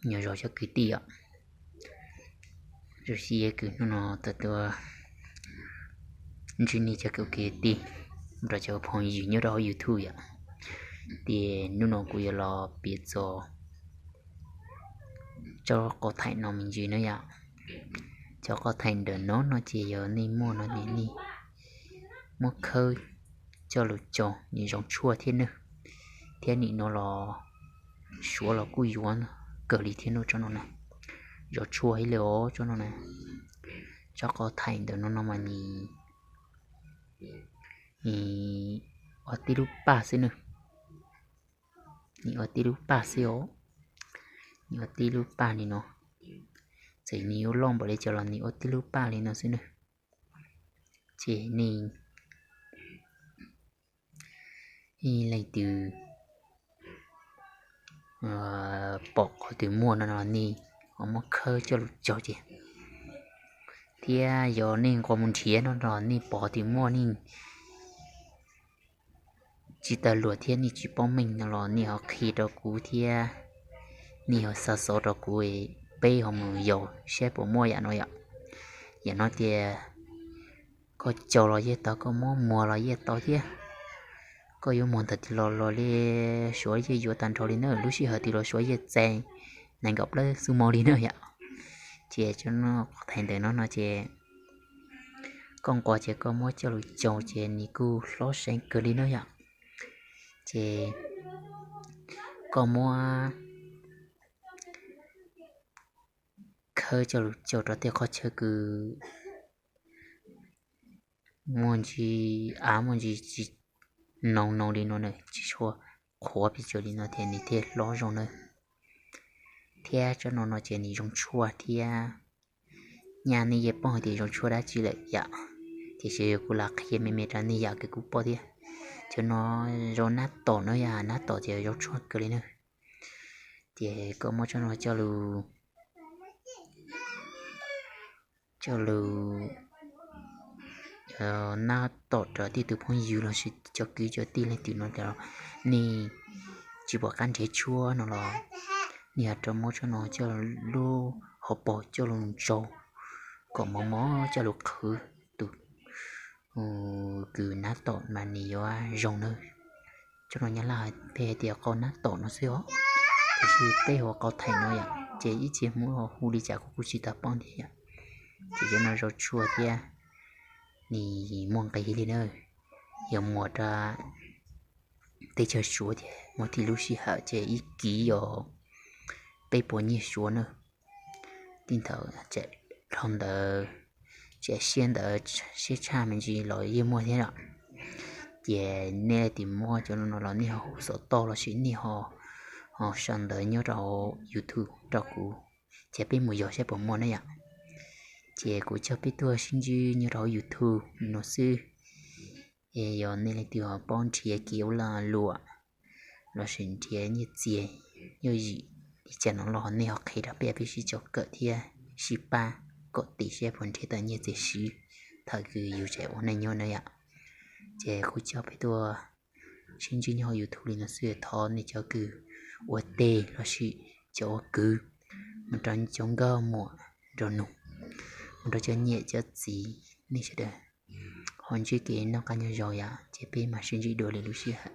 Nyob zoo cov kwv tij os, zoo siab kws hnub no tau tuaj ntsib nej cov kwv tij, nrog cov phooj ywg nyob rau hauv YouTube yom. Ces hnub no kuv yuav los piav txog tsob qau thaim no me ntsis na yom. Tsob qau thaim ntawm no no ces yog nej muaj no ces nej muab khawb coj lug tsau, nws zoo tshuaj thiab nawb. Thiab nim no los Suav los kuj yuav kawg li thiab nawb tsob no na. Zoo tshuaj heev li os tsob no na. Tsob qau thaim ntawm no no mas nws ob tib lub paj xwb nawb. Nws ob tib lub paj xwb os. Nws ob tib lub paj li no. Txawm nws yuav loj npaum li cas los nws ob tib lub paj li no xwb nawb. Ces nej leej twg pom qhov twg muaj no los nej ho muab khawb coj lug tsau ces, thiab yog nej nqua mus nrhiav no los nej pom qhov twg muaj nej tsis tau luag thiab nej tsis paub meej no los nej ho qhia rau kuv thiab nej ho xa xov rau kuv, peb ho mus yaum saib puas muaj yam no yom. Yam no tias koj tsau los yeej tau, koj muab muag los yeej tau thiab. Koj yuav muag ntawm twg los los li Suav yeej yuav tag nrho li na, lub sij hawm twg los Suav yeej txais nees nkaum plaub xuab moos li na yom. Ces tsob qau thaim ntawm no no ces koj nqua ces koj muab coj lug tsau ces nws kuj hlob seev kawg li na yom. Ces koj muab khawb coj lug tsau rau tej qhov chaw kws muaj ntsis av muaj ntsis tsis noo noo li no na, tsis tshua qhuav pes tsawg li no thiab nws thiaj hlob zoo na. Thiab tsob no no ces nws zoo tshuaj thiab. Nyaj nej yeej paub hais tias zoo tshuaj dab tsi lawm yom, tiam sis kuv lam qhia me me rau nej yam kws kuv paub thiab. Cov no zoo nab tom na yom, nab tom ces zoo tshuaj kawg li na. Ces koj muab tsob no coj lug coj lug nab tom rau tej tus phooj ywg lossis cov kwv cov tij leej twg no los nej tsis pom qab nrhiav tshuaj no los nej ho rov muab tsob no coj lub hauv paus coj lug ntsau kom mos mos coj lug qhwv tus kws nab tom mas nws yuav zoo nawb. Tsob no Nyab Laj pheej hais tias qau nab tom no xwb os, tiam sis peb hu ua qau thaim no yom, ces ib txhia Hmoob hu li cas kuv kuj tsis tau paub thiab yom. Ces cov no zoo tshuaj thiab nws muaj nqis li na. Yog muaj rau teb chaws Suav ces muaj tib lub sij hawm ces ib kiv yog peb puas nyiaj Suav na. Tib ntawd tsam dhau ntawd, tsam siab ntawd, siab tshaj me ntsis los yeej muaj thiab yom. Ces nej leej twg muaj cov no los nej ho hu xov tooj lossis nej ho sau ntawv nyob rau YouTube rau kuv, ces peb mus yog saib puas muaj na yom. Ces kuv coj peb tuaj sib ntsib nyob rau hauv YouTube no xwb. Es yog nej leej twg ho paub nrhiav kev ua lag luam lossis nrhiav nyiaj txiag yooj yim li cas no los nej ho qhia rau peb, peb sib tso kawm thiab sib pab kom tij saib puas nrhiav tau nyiaj txiag siv thaum kws yus tseem ua neej nyob na yom. Ces kuv coj peb tuaj sib ntsib nyob hauv YouTube li no xwb, thov nej cov kws ua tij lossis cov ua kwv mus rau cov nkauj muam nraug nus, mus rau cov niam cov txiv, nej sawv daws ho ntsib kev noj qab nyob zoo yom, ces peb mam sib ntsib dua lwm lub sij hawm.